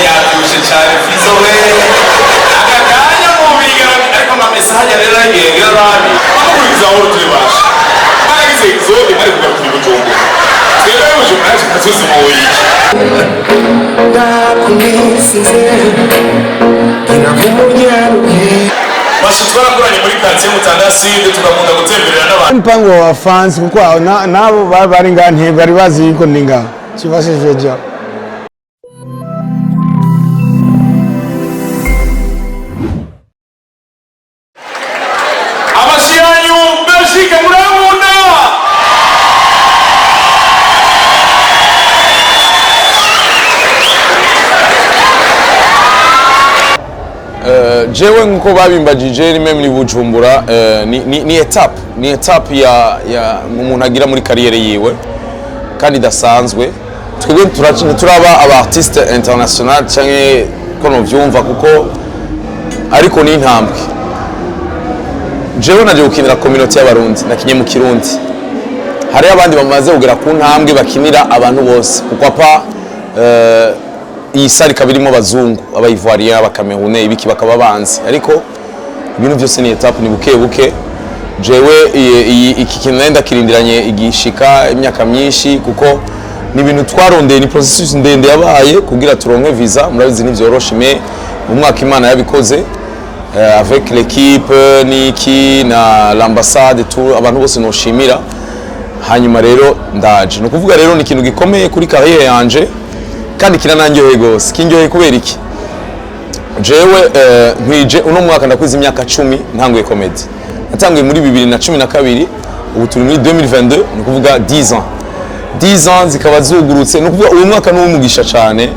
Yabyushe cyane Fizo we. Aka kanya mu bigaragara, ariko ama message rero agenda nabi. Bakurikiza aho turi basha baragize exode, bari kugarukira i Bujumbura. Twebwe Bujumbura yacu tuzi mu Bubiligi. Nakumisize inavumuryaruke. Basha twarakoranye muri quartier Mutanga Sud, tugakunda gutemberera n'abantu. Mpango wa fans, kuko nabo bari ngaha ntibari bazi yuko ndi ngaha. Tu vois ce que je veux dire? Amashi yanyu, Belgique murankunda. Jewe nkuko babimbajije, ni même ni Bujumbura, ni étape, ni étape ya umuntu agira muri carrière yiwe kandi idasanzwe. Twebwe ntituraba aba artiste international canke ko novyumva kuko, ariko ni intambwe. Jewe naje gukinira community y'Abarundi, nakinye mu Kirundi. Hariho abandi bamaze kugera ku ntambwe bakinira abantu bose, kuko apa iyi salle ikaba irimo abazungu, aba Ivoirien, aba Camerounais, ibiki, bakaba banzi. Ariko ibintu byose ni étape, ni buke buke. Jewe iki kintu nari ndakirindiranye igishika imyaka myinshi, kuko ni ibintu twarondeye, ni processus ndende yabaye kugira turonke visa. Murabizi ntivyoroshe, mais mu mwaka Imana yabikoze, avec l'équipe niki na l'ambassade, tout, abantu bose noshimira. Hanyuma rero ndaje, ni ukuvuga rero ni ikintu gikomeye kuri carrière yanje kandi kirananyoheye gose. Kindyoheye kubera iki? Jewe nkwije uno mwaka ndakwiza imyaka 10 ntanguye comedy. Natanguye muri 2012, ubu turi muri 2022, ni ukuvuga 10 ans. 10 ans zikaba zugurutse, ni ukuvuga uyu mwaka ni uw'umugisha cyane.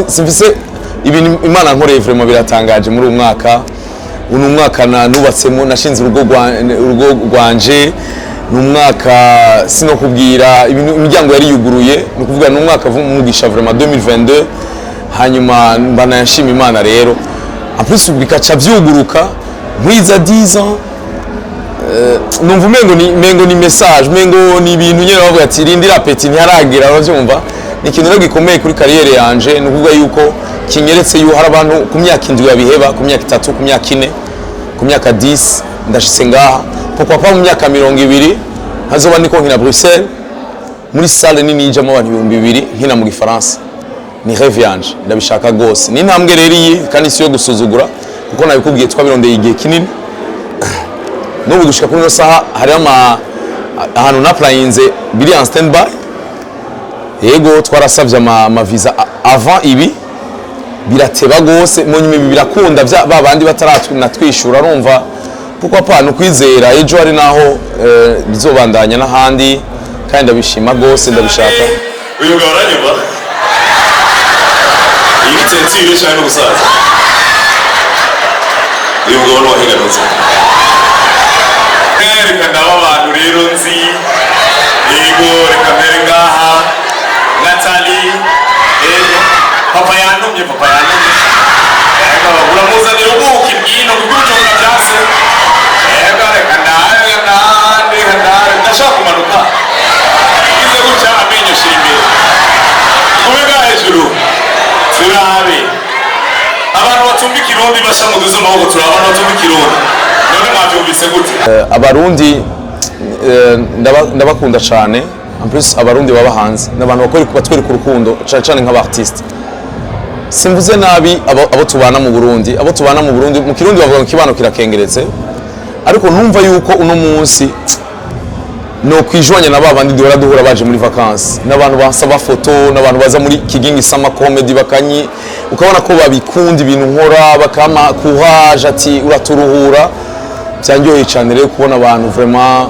Simfise ibintu Imana nkoreye, vraiment biratangaje muri uyu mwaka. Uyu ni umwaka nubatsemo, nashinze urugo rwanje. Ni umwaka sinokubwira ibintu, imiryango yari yuguruye. Ni ukuvuga ni umwaka w'umugisha vraiment, 2022. Hanyuma mbana yashima Imana rero, en plus bikaca vyuguruka nkwiza 10 ans. Numva umengo ni message, umengo ni ibintu nyene bavuga ati rindira petit, ntiharagira. Uravyumva, ni ikintu rero gikomeye kuri carrière yanje. Ni ukuvuga yuko kinyeretse yuko hari abantu ku myaka 7 babiheba, ku myaka 3, ku myaka 4, ku myaka 10. Ndashitse ngaha, pourquoi pas mu myaka 20 ntazoba ndiko nkina Bruxelles muri salle nini yijamo abantu 2000, nkina mu Gifaransa? Ni rêve yanje, ndabishaka gose. Ni intambwe rero iyi, kandi si yo gusuzugura, kuko nabikubwiye, twabirondeye igihe kinini. N'ubu gushika kuri ino saha hariho ama ahantu naplayinze biri en stand by. Yego, twarasabye ama visa avant, ibi birateba gose. Mu nyuma ibi birakunda, ba bandi bataranatwishura. Urumva, pourquoi pas, ni ukwizera ejo hari naho bizobandanya n'ahandi, kandi ndabishima gose, ndabishaka. Uyu mugabo aranyumva. Iyi ni teinture cyangwa n'ubusaza? Uyu mugabo ni uwaheganutse. Reka ndaba abantu rero nzi. Yego, reka mbere ngaha Natali. Yego, papa yantumye, papa yantumye. Yego, uramuzanira ubuki bwino kuko Ubujumbura byanse. Yego, reka ndabe, reka ndabe, reka ndabe. Ndashaka kumanuka ngize gutya, amenyo shira imbere kube ngaha hejuru. Turabe abantu batumva Ikirundi basha muduze amaboko. Turabe abantu batumva Ikirundi. None mwabyumvise gute? Abarundi ndabakunda cyane. En plus Abarundi baba hanze ni abantu bakora, batwereka urukundo cyane cyane nk'aba artiste. Simvuze nabi abo tubana mu Burundi, abo tubana mu Burundi. Mu Kirundi bavuga ngo ikibano kirakengeretse, ariko numva yuko uno munsi no kwijwanya na babandi duhora duhura baje muri vacances, n'abantu basaba foto, n'abantu baza muri Kigingi Summer Comedy bakanyi, ukabona ko babikunda ibintu nkora, bakama courage, ati uraturuhura. Byanyoheye cyane rero kubona abantu vraiment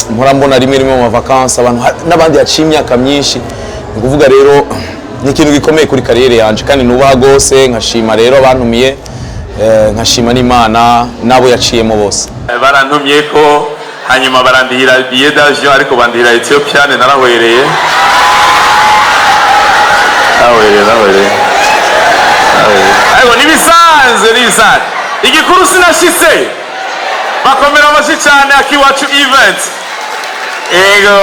mpora mbona rimwe rimwe mu vacances, abantu n'abandi yaciye imyaka myinshi. Ni ukuvuga rero ni ikintu gikomeye kuri carrière yanje kandi nubaha gose. Nkashima rero abantumiye, nkashima n'Imana n'abo yaciyemo bose. Barantumye ko hanyuma barandihira billet d'avion, ariko bandihira Ethiopian. Narahwereye, narahwereye, narahwereye, narahwereye. Ariko nibisanzwe, nibisanzwe. Igikuru sinashitse. Bakomera amashyi cyane Akiwacu Event. Ego,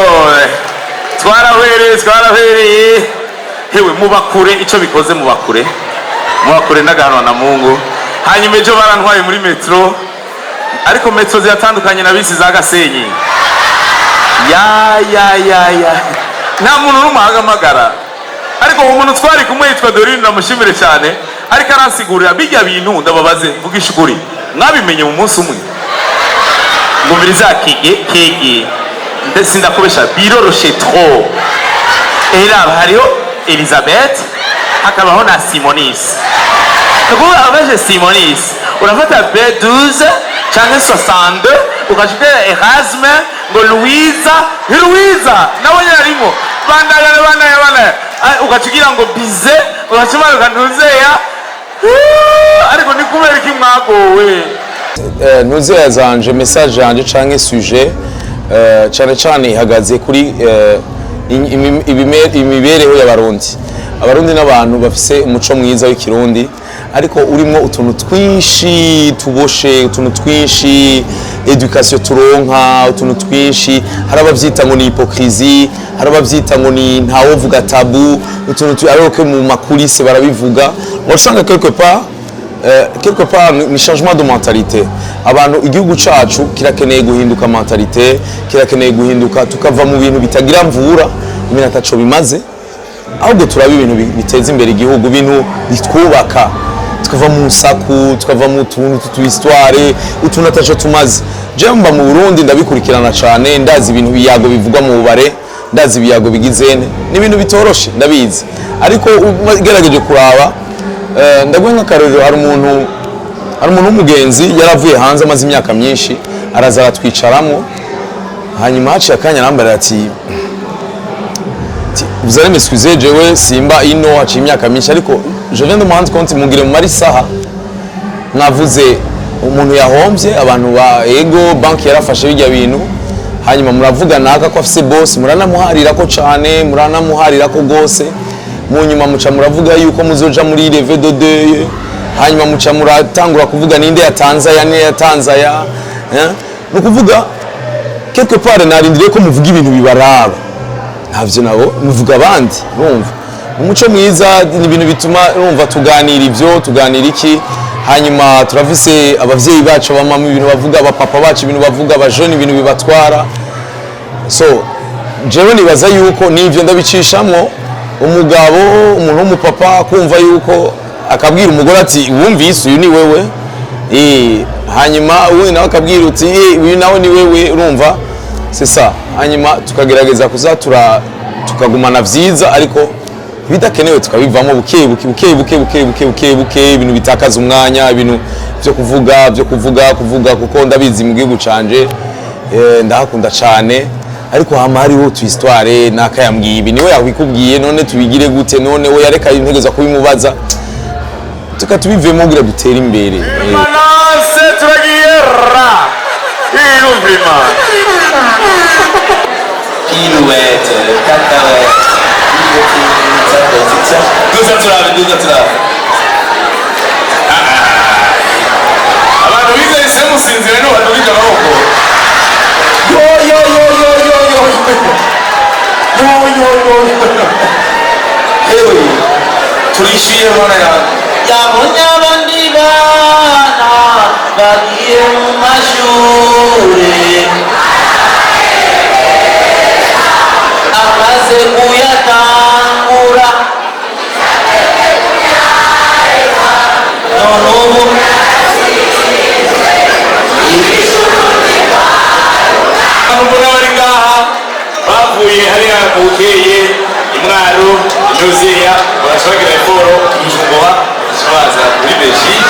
twarahwereye, twarahwereye. Hewe. Mubakure ico bikoze, mubakure, mubakure n'agahanwa na Mungu. Hanyuma ejo barantwaye muri métro, ariko métro ziratandukanye na bisi za Gasenyi. Ya ya ya ya, nta muntu n'umwe ahagamagara, ariko uwo muntu twari kumwe yitwa Dorine, ndamushimire cyane, ariko aransigurira bijya bintu. Ndababaze, mvugisha ukuri, mwabimenye mu munsi umwe? Ngumviriza kege kege, ndetse ndakubesha, biroroshe trop. Era hariho Elizabeth, hakabaho na Simonis. Nukuvuga abaje Simonis, urafata B12 canke 62, ukashika Erasme ngo Louisa, Louisa nawe nyene arimo, bandanya bandanya bandanya. Ah, ukacugira ngo bize, ukacumanuka ntuzeya. Ariko ni kubera iki mwagowe? Ntuzeya zanje, message yanje canke sujet cane cane ihagaze kuri imibereho y'Abarundi. Abarundi n'abantu bafise umuco mwiza w'Ikirundi, ariko urimo utuntu twinshi tuboshe, utuntu twinshi éducation turonka, utuntu twinshi. Hari abavyita ngo ni hypocrisie, hari abavyita ngo ni ntawovuga tabou, utuntu alors que mu ma coulisses barabivuga. Usanga quelque part ni changement de mentalité. Abantu, igihugu cacu kirakeneye guhinduka mentalité, kirakeneye guhinduka, tukava mu bintu bitagira mvura, ibintu ataco bimaze, ahubwo turaba ibintu biteza imbere igihugu, ibintu bitwubaka, tukava mu nsaku, tukava mu tuntu tutu histoire, utuntu ataco tumaze. Jewe mba mu Burundi, ndabikurikirana cane, ndazi ibintu biyago bivugwa mu bubare, ndazi ibiyago bigizene, ni ibintu bitoroshe, ndabizi. Ariko ugerageje kuraba, ndaguha nk'akarorero, hari umuntu w'umugenzi yaravuye hanze amaze imyaka myinshi, araza aratwicaramo. Hanyuma haciye akanya arambarira ati: "Vous allez m'excuser, jewe simba ino haciye imyaka myinshi, ariko je viens de me rendre compte, mugire mu marisaha mwavuze umuntu yahombye, abantu ba ego banki yarafashe bijya bintu, hanyuma muravuga naka ko afise boss, muranamuharira ko cane, muranamuharira ko gose. Mu nyuma muca muravuga yuko muzoja muri levée de deuil, hanyuma muca muratangura kuvuga ninde yatanze aya, ninde yatanze aya, eh? Ni ukuvuga quelque part narindiriye ko muvuga ibintu bibaraba, ntavyo nabo muvuga abandi." Urumva umuco mwiza ni ibintu bituma, urumva, tuganira ivyo tuganira iki. Hanyuma turafise abavyeyi bacu, abamama ibintu bavuga, abapapa bacu ibintu bavuga, abajene ibintu bibatwara. So jewe nibaza yuko nivyo ndabicishamwo umugabo, umuntu w'umupapa kumva yuko akabwira umugore ati: "Wumvise, uyu ni wewe." Hanyuma uwundi nawe akabwira uti: "Uyu nawe ni wewe." Urumva, c'est ça. Hanyuma tukagerageza kuza tura tukagumana vyiza, ariko ibidakenewe tukabivamo buke buke, buke buke, buke buke, buke buke, ibintu bitakaza umwanya, ibintu byo kuvuga kuvuga, kuko ndabizi mu gihugu canje, ndahakunda cane, ariko hama hariho utu histoire, naka yambwiye ibi, niwe yabikubwiye, none tubigire gute? None we yareka integezo kubimubaza, tuka tubivemo kugira dutere imbere. Manase, turagiye ra irumva. Pirouette, cacahuète. Duza turabe, duza turabe. Abantu bize ise musinzire, ntibadugije amaboko. Yo yo yo yo yo yo yo yo yo yo, hewe, turishyuye mana yawe. Yabonye abandi bana bagiye mu mashuri, amaze kuyatangura, none ubu Abantu mbona bari ngaha bavuye hariya mu Bukeye, Imwaro, Inozeya, barashagira eforo Bujumbura, baza muri Belgique.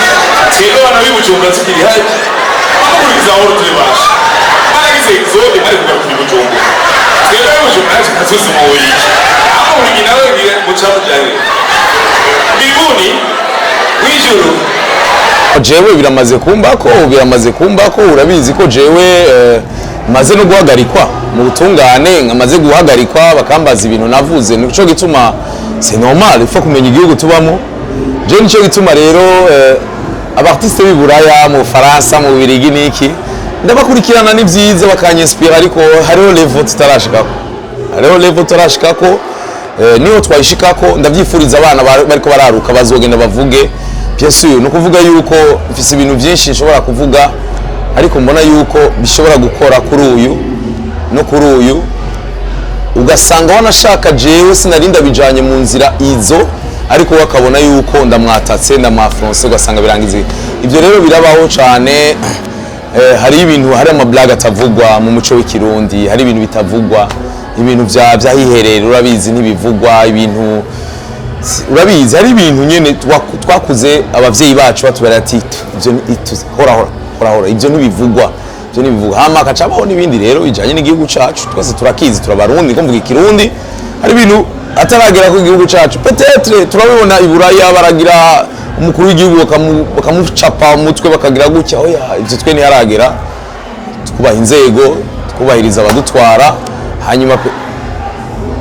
Twebwe abana b'i Bujumbura tukiri haji bakurikiza aho turi basha baragize exode bari kugaruka i Bujumbura. Twebwe ab'i Bujumbura natwe tuzi mu Bubiligi, aho Bubiligi nawe ngira muca mujahe mbinguni mw'ijuru. Jewe biramaze kumbako, urabizi ko jewe maze no guhagarikwa mu butungane, nkamaze guhagarikwa bakambaza ibintu navuze. Nico gituma c'est normal, il faut kumenya igihugu tubamo. Jewe nico gituma rero aba artiste b'i Buraya, mu Faransa, mu Bubiligi niki, ndabakurikirana, ni byiza, bakanyinspira, ariko hariho level tutarashikako, hariho level tutarashikako. Niho twayishikako. Ndavyifuriza abana bariko bararuka, bazogenda bavuge. Bien sûr, ni ukuvuga yuko mfise ibintu byinshi nshobora kuvuga, ariko mbona yuko bishobora gukora kuri uyu no kuri uyu, ugasanga wanashaka jewe sinarinda bijanye mu nzira izo, ariko we akabona yuko ndamwatatse, ndamwafronse, ugasanga birangiza. Ibyo rero birabaho cyane. Hari ibintu, hari amablague atavugwa mu muco w'Ikirundi, hari ibintu bitavugwa, ibintu vya vyahiherera, urabizi, ntibivugwa ibintu, urabizi, hari ibintu nyene twakuze abavyeyi bacu batubwira ati: "Ivyo hora hora hora hora, ivyo ntibivugwa, ivyo ntibivugwa." Hama hakacabaho n'ibindi rero bijanye n'igihugu cacu. Twese turakizi, turabarundi, ko mvuga Ikirundi, hari ibintu ataragera ku gihugu cacu. Peut-être turabibona i Buraya, baragira umukuru w'igihugu bakamucapa umutwe, bakagira gutya. Oya, ivyo twe ntiharagera. Twubaha inzego, twubahiriza abadutwara. Hanyuma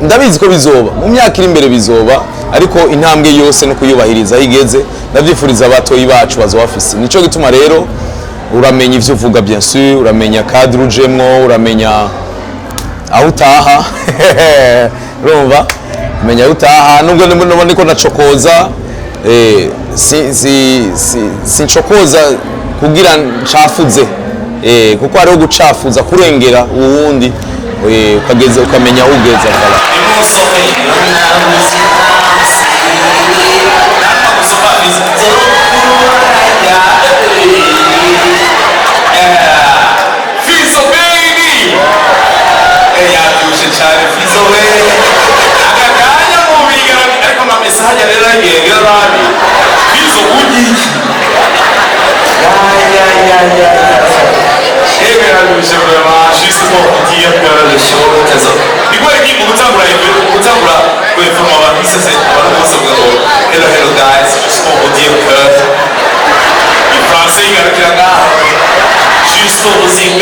ndabizi ko bizoba mu myaka iri imbere, bizoba, ariko intambwe yose no kuyubahiriza aho igeze. Ndabyifuriza abatoyi bacu bazoba bafise. Nico gituma rero uramenya ivyo uvuga, bien sûr, uramenya cadre ujemwo, uramenya aho utaha, urumva, umenya aho utaha. Nubwo ndimo ndiko ndacokoza, si sincokoza kugira ncafuze, kuko hariho gucafuza kurengera uwundi, ukageza ukamenya aho ugeza. Voilà. Nimusome. Nabuze gusoma nzokuraya. Fizo baby! Yabyushe cyane Fizo we. Aka kanya mu bigaragara, ariko ama message rero agenda nabi. Fizo ugiye. Ya ya ya ya ya. Yabyushe vraiment, juste pour vous dire que le show est ni kubera iki mu gutangura mu gutangura kwinforma abantu sese, abantu bose bavuga ngo: "Hello, hello guys, juste pour vous dire que." Ifrançais igarukira ngaho. Juste pour vous dire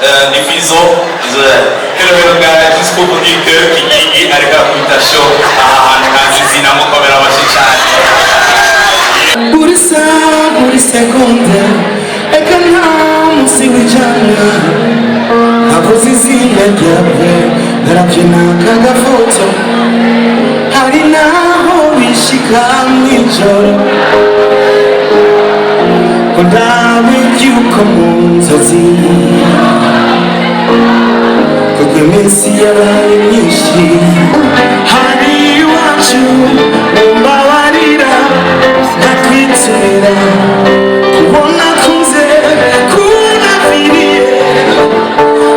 que ni Fizo. Désolé. Hello, hello guys, juste pour vous dire que Kigingi ariko arakubita show aha hantu ntazi izina. Mukomera amashyi cyane. Buri saha, buri segonda, eka nta munsi w'ijana ntavuze izina ryawe, ndarabyina kagafoto. Hari naho bishika mw'ijoro ngo ndabe yuko mu nzozi, kuko iminsi yabaye myinshi hari iwacu. Mumbabarira ndakwitumira kubona kunze kunaviriye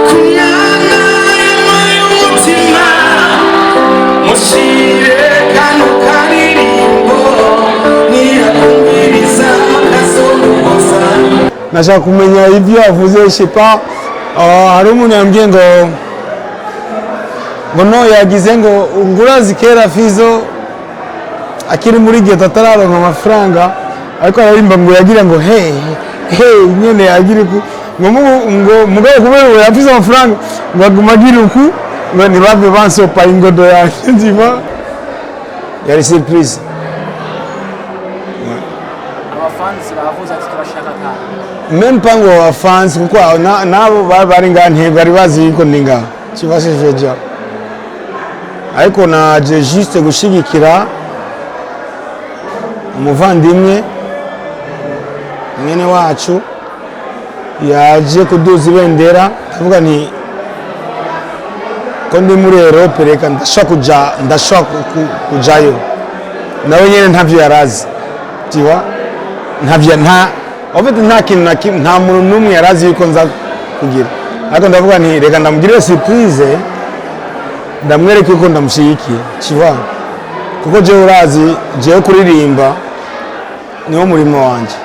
ku mwana y'umutima. Mushire kano karirimbo, niyakumviriza kazomuhoza. Nashaka kumenya ibyo yavuze, je sais pas. Hari umuntu yambwiye ngo no yagize ngo ngurazi kera Fizo akiri muri ghetto, atararonka amafaranga, ariko ararimba ngo yagira ngo he he nyene yagira uku, ngo ngo mugabo kubera ubu yafise amafaranga, ngo aguma agira uku, ngo ntibave bansopa ingodo yanjye nzima. Yari surprise. Abafansi bavuze ati: "Turashaka kandi." Même pas ngo abafans, kuko nabo bari ngaha ntibari bazi yuko ndi ngaha, tu vois ce que je veux dire? Ariko naje juste gushigikira umuvandimwe, mwene wacu yaje kuduza ibendera. Ndavuga nti ko ndi muri Europe, reka ndashobora kuja, ndashobora kujayo. Nawe nyene ntavyo yarazi, tu vois? Ntavyo, nta, en fait, nta kintu na kimwe, nta muntu n'umwe yarazi yuko nza kugira, ariko ndavuga nti reka ndamugirire surprise, ndamwereke yuko ndamushyigikiye, tu vois? Kuko jewe urazi, jewe kuririmba niwo murimo wanje.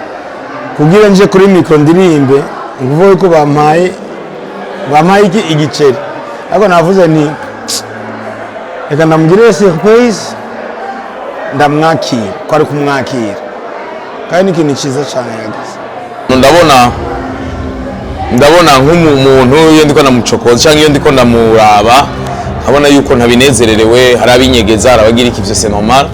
Kugira nje kuri micro ndirimbe, nguvuga yuko bampaye iki igiceri, ariko navuze nti reka ndamugirire surprise, ndamwakira ko ari kumwakira, kandi ni ikintu cyiza cyane yagize. Ndabona nk'umuntu iyo ndiko ndamucokoza cyangwa iyo ndiko ndamuraba, nkabona yuko ntabinezererewe. Hari abinyegeza, hari abagira iki, vyose normal.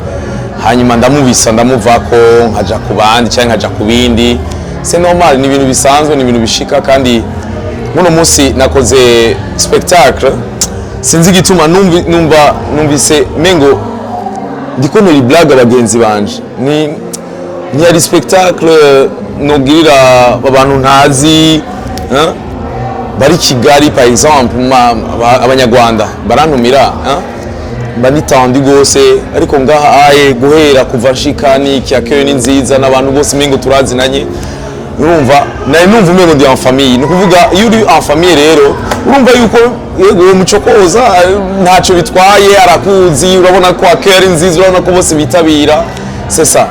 Hanyuma ndamubisa, ndamuvako, nkaja ku bandi cyangwa nkaja ku bindi. C'est normal, ni ibintu bisanzwe, ni ibintu bishika. Kandi muno munsi nakoze spectacle. Sinzi igituma numva numvise mengo ndiko ntera blague abagenzi banje. Ni ntiyari spectacle nogirira abantu ntazi, hein? Bari Kigali par exemple, abanyarwanda barantumira, hein? Mba nitandi gose, ariko ngaha aye guhera kuva nshika niki, accueil ni nziza n'abantu bose mengo turazinanye. Urumva nari numva umengo ndi en famille. Ni ukuvuga iyo uri en famille rero, urumva yuko yego uwo mucokoza ntacyo bitwaye, arakuzi, urabona ko accueil ari nziza, urabona ko bose bitabira, c'est ça.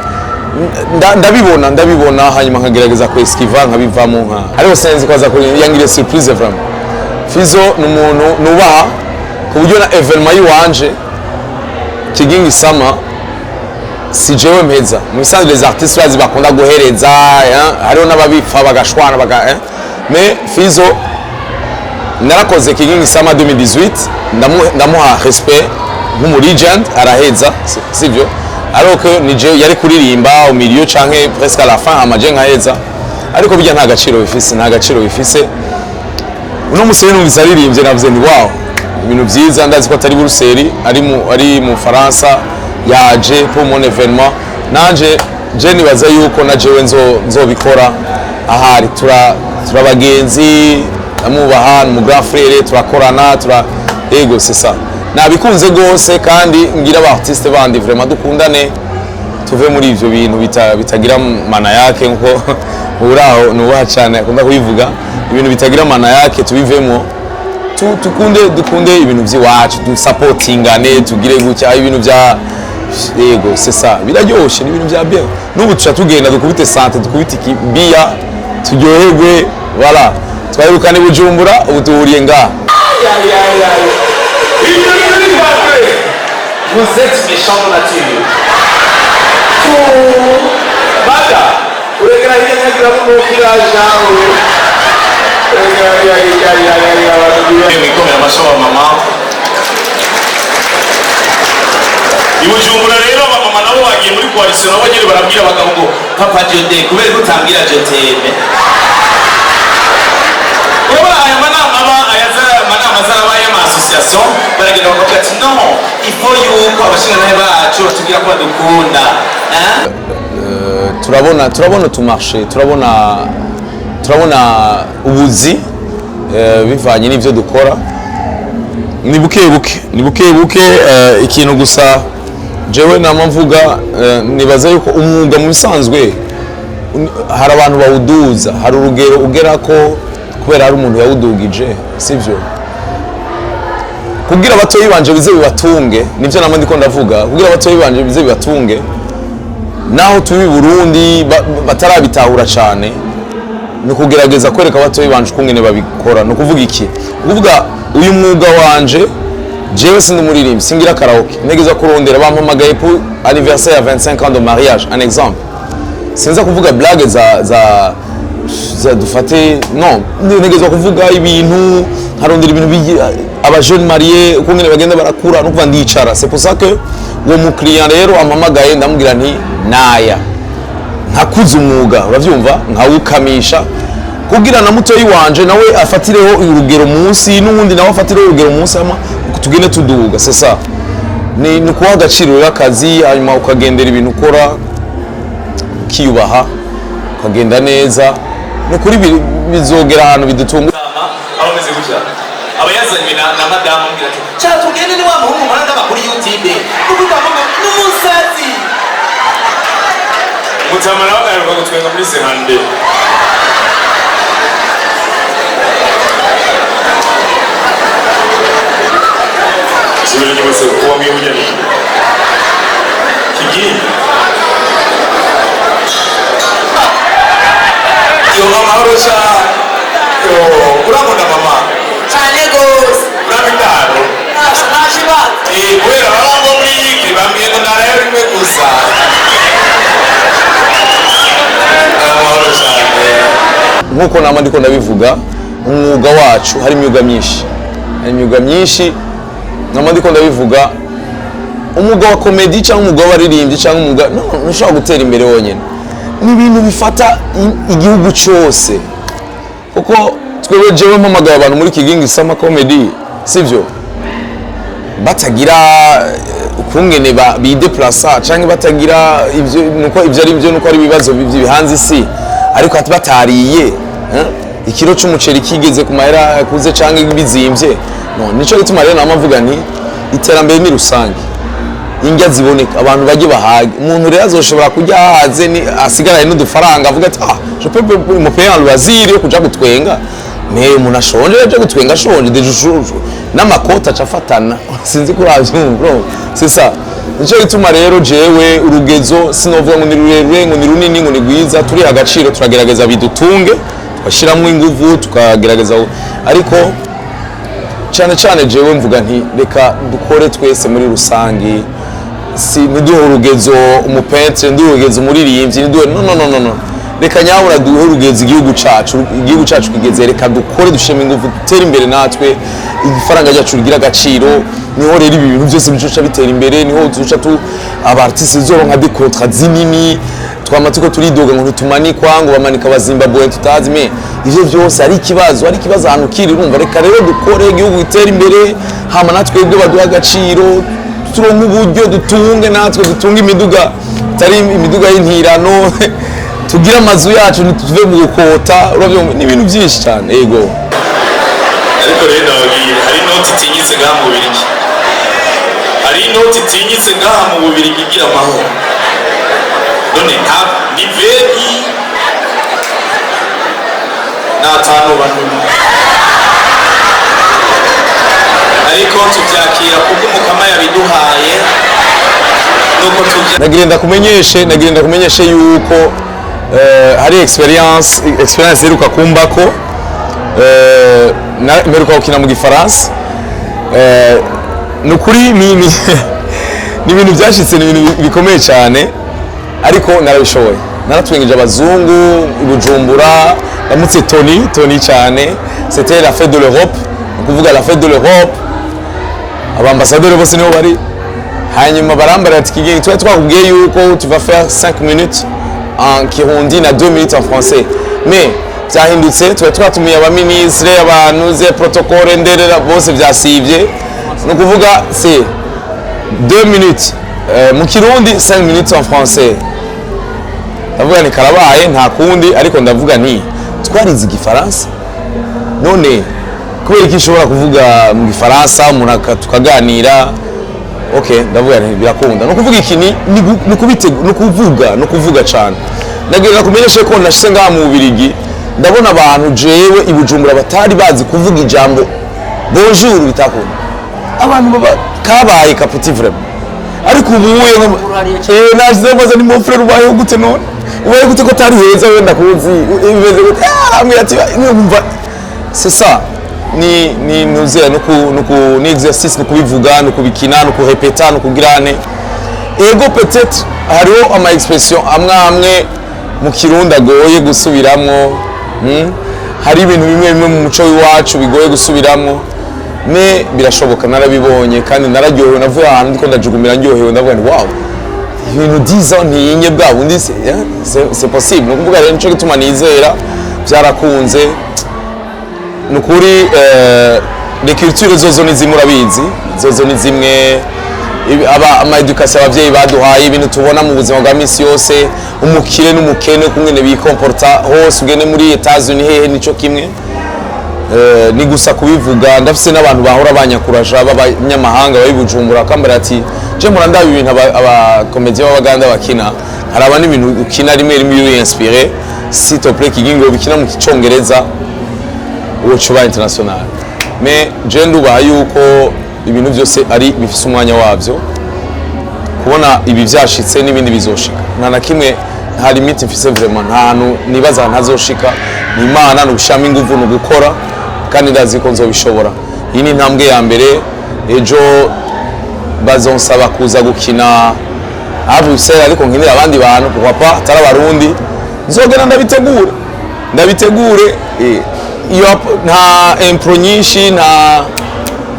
Ndabibona hanyuma nkagerageza kwesquiva, nkabivamo nka, ariko sinzi ko aza yangiriye surprise vraiment. Fizo ni umuntu nubaha ku buryo na événement yiwanje Kigingi Summer si jewe mpeza. Mu bisanzwe les artistes bazi bakunda guhereza, hein, hariho n'ababipfa bagashwana baga, hein. Mais Fizo narakoze Kigingi Summer 2018, ndamuha respect nk'umu legend, araheza, sivyo? Alors que ni je yari kuririmba au milieu canke presque à la fin, hama je nkaheza, ariko bijya nta gaciro bifise, nta gaciro bifise. Uno musi rero numvise aririmbye, navuze nti wow, ibintu vyiza. Ndazi ko atari Buruseli, ari mu Faransa, yaje pour mon événement. Nanje je nibaza yuko na jewe nzobikora ahari. Turabagenzi, ndamubaha, ni mu grand frère, turakorana, tura ego, c'est ça. Nabikunze gose, kandi ngira aba artiste bandi vraiment dukundane, tuve muri ivyo bintu bitagira mana yake, nkuko uraho nubaha cyane akunda kubivuga, ibintu bitagira mana yake tubivemo, tukunde ibintu by'iwacu, dusapotingane, tugire gutya ibintu bya yego, c'est ça, biraryoshe, ni ibintu bya bien. N'ubu tuca tugenda dukubite santé, dukubite ikibiya, turyoherwe. Voilà, twaherukane i Bujumbura, ubu duhuriye ngaha. Ibyo bintu ni pas vrai. Vous êtes méchant de nature. Bada, uregera hirya nyagira ngo kirajawe. Uregera hirya hirya hirya abantu. Mwikomera amashyi mama. I Bujumbura rero abamama nabo bagiye muri coalition, nabo nyine barabwira abagabo ngo papa Jode, kubera ko utambwira je t'aime. Urabona aya manama aba aya manama azaba y'ama association, baragenda bakavuga ati non, il faut yuko abashingantahe bacu batubwira ko badukunda, hein? Turabona utumarché, turabona ubuzi bivanye n'ivyo dukora. Ni buke buke, ni buke buke. Ikintu gusa jewe nama mvuga, nibaza yuko umwuga mu bisanzwe hari abantu bawuduza, hari urugero ugera ko kubera hari umuntu yawudugije, sivyo? Kugira abatoyi banje bize bibatunge, nivyo nama ndiko ndavuga, kugira abatoyi banje bize bibatunge naho turi i Burundi batarabitahura cyane, ni ukugerageza kwereka abatoyi banje ukungene babikora. Ni ukuvuga iki? Ni ukuvuga uyu mwuga wanje, jewe sindi umuririmbyi, singira karaoke, ntegeza kurondera bampamagaye pour anniversaire ya 25 ans de mariage, un exemple, sinza kuvuga blague za dufate, non, ntegezwa kuvuga ibintu, nkarondera ibintu aba jeune marié ukungene bagenda barakura, no kuva ndicara. C'est pour ça que uwo mukiriya rero ampamagaye, ndamubwira nti naya nkakuza umwuga, uravyumva, nkawukamisha kugira na mutoyi wanje nawe afatireho urugero munsi, n'uwundi nawe afatireho urugero munsi, hama tugende tuduga. C'est ça, ni kuha agaciro rero akazi, hanyuma ukagendera ibintu ukora, ukiyubaha, ukagenda neza. Ni ukuri bizogera ahantu bidutunga. Aba ameze gutya, aba yazanywe na madamu, amubwira ati Cha tugende, ni wa muhungu mpora ndaba kuri YouTube, nukuvuga ngo n'umusazi. Mutama nawe agaheruka gutwenga muri sehande. Subira inyuma se kuba mwibunyani Kigingi. Yo, amahoro cyane. Yo, urankunda mama? Cyane gose. Uraba indaro? Ntasha, nta kibazo. Eh, kubera barangwa muri yiki bambwiye ngo narayo rimwe gusa. Amahoro cyane. Nk'uko nama ndiko ndabivuga, umwuga wacu hari imyuga myinshi, hari imyuga myinshi. Nama ndiko ndabivuga, umwuga wa comédie cyangwa umwuga w'abaririmbyi cyangwa umwuga, no, ntushobora gutera imbere wonyine, ni ibintu bifata igihugu cyose, kuko twebwe, jewe mpamagaye abantu muri Kigingi Summer Comedy, sivyo? Batagira ukungene bideplasa canke batagira ivyo, nuko ivyo ari byo, nuko ari ibibazo bihanze isi, ariko ati batariye, eh? Ikiro c'umuceri kigeze ku mahera akuze canke bizimvye. No nico gituma rero nama mvuga nti iterambere ni rusange, indya ziboneka, abantu bajye bahage. Umuntu rero azoshobora kurya ahaze, ni asigaranye n'udufaranga, avuga ati: "Ah, je peux me payer un loisir yo kuja gutwenga." Mais umuntu ashonje aje gutwenga ashonje déjà, n'amakoti aca afatana. Sinzi ko uravyumva, bro, c'est ça. Nico gituma rero jewe urugezo sinovuga ngo ni rurerure, ngo ni runini, ngo ni rwiza. Turiha agaciro, turagerageza bidutunge, tugashiramwo inguvu, tukagerageza, ariko cyane cyane jewe mvuga nti reka dukore twese muri rusangi. Si ntiduhe urugezo umu peintre, ntiduhe urugezo umuririmbyi, ntiduhe, no, no, no, no, no, reka nyabura duhe urugezo igihugu cacu. Igihugu cacu kigeze, reka dukore, dushiremo ingufu, dutere imbere natwe, ifaranga ryacu rigira agaciro. Niho rero ibi bintu byose bizoca bitera imbere, niho tuzoca tu aba artiste zoronka des contrats zinini. Twama turiko turidoga ngo ntitumanikwa, ngo bamanika abazimbabwe tutazi. Me ivyo vyose ari ikibazo ahantu kiri. Urumva, reka rero dukore, igihugu gitere imbere, hama natwebwe baduha agaciro, turonke uburyo dutunge, natwe dutunge imiduga itari imiduga y'intirano, tugire amazu yacu, ntituve mu gukota. Uravyumva, ni ibintu byinshi cyane, yego. Ariko rero ndababwira, hari inoti itinyitse ngaha mu Bubirigi, hari inoti itinyitse ngaha mu Bubirigi igira amahoro. None nta ni veni n'atanu bantu, ariko tubyakira kubwo Umukama yabiduhaye, nuko tubya Nagira ndakumenyeshe yuko hari experience iheruka kumbako. Mperuka gukina mu Gifaransa. Ni ukuri ni ibintu byashitse, ni ibintu bikomeye cyane, ariko narabishoboye. Naratwengeje abazungu i Bujumbura. Ndamutse Tony, Tony cyane. C'était la fête de l'Europe, ni ukuvuga la fête de l'Europe, abambasaderi bose niho bari. Hanyuma barambara ati: "Kigingi, twari twakubwiye yuko tu vas faire 5 minutes en Kirundi na 2 minutes en français, mais byahindutse. Twari twatumiye abaministre, abantu ze protocole nderera bose byasibye. Ni ukuvuga c'est 2 minutes mu Kirundi, 5 minutes en français." Ndavuga ni karabaye, nta kundi. Ariko ndavuga nti twarize Igifaransa, none kubera iki nshobora kuvuga mu Gifaransa umuntu tukaganira? Okay, ndavuga nti birakunda. Ni ukuvuga iki, ni ukuvuga cyane. Ndagira kumenyeshe ko nashyize ngaha mu Bubirigi, ndabona abantu jewe i Bujumbura batari bazi kuvuga ijambo "bonjour", bitakunda. Abantu baba kabaye kaputi vraiment. Ariko ubu we nashize maze ni mon frère, ubayeho gute? None ubaye gute ko tari heza? Wenda kuzi bimeze gute? Ah, arambwira ati numva c'est ça, ni nuzera no ku ni exercice, no kubivuga, no kubikina, no kurepeta, no kugirane. Ego, peut-être hariho ama expression amwe amwe mu Kirundi agoye gusubiramwo. Hari ibintu bimwe bimwe mu muco w'iwacu bigoye gusubiramwo, mais birashoboka. Narabibonye kandi nararyohewe. Navuye ahantu ndiko ndajugumira, ndyohewe. Ndavuga nti: "Wow, ibintu 10 ans ntinye bwa bundi, c'est possible." Ni ukuvuga rero nico gituma nizera byarakunze. Ni ukuri, les cultures zozo ni zimwe, urabizi, zozo ni zimwe. Aba ama education abavyeyi baduhaye, ibintu tubona mu buzima bwa misi yose, umukire n'umukene kumwe bikomporta hose, ugende muri Etats-Unis, hehe, nico kimwe. Ni gusa kubivuga. Ndafise n'abantu bahora banyakuraja b'abanyamahanga bari Bujumbura, bakambara ati: "Je mpora ndaba ibintu abakomediye b'Abaganda bakina, haraba n'ibintu ukina rimwe rimwe uri inspiré. S'il te plaît, Kigingi, bikina mu Cyongereza, uwo cuba international." Mais je ndubaha yuko ibintu byose ari bifise umwanya wabyo. Kubona ibi byashitse, n'ibindi bizoshika. Nta na kimwe, nta limite mfise vraiment, nta hantu nibaza ntazoshika. Ni Imana, ni ugushiramo inguvu, ni ugukora, kandi ndazi ko nzobishobora. Iyi ni intambwe ya mbere. Ejo bazonsaba kuza gukina à Bruxelles, ariko nkinira abandi bantu, pourquoi pas, atari Abarundi. Nzogenda ndabitegure, ndabitegure. Iyo nta impro nyinshi nta,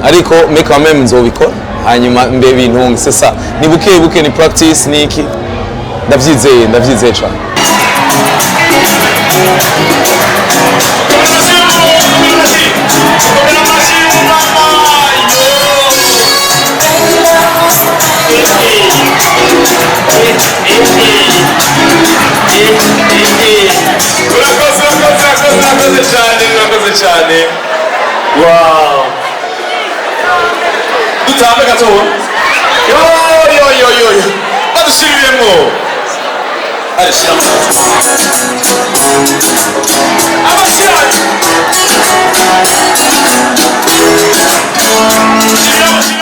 ariko mais quand même nzobikora, hanyuma mbe bintunge. C'est ça, ni buke buke, ni practice, ni iki. Ndavyizeye, ndavyizeye cyane. cyane. Wow, dutambe gato. Yo yo yo yo yo, badushyiriremo arashyiramo amashyirahamwe. Shiramo.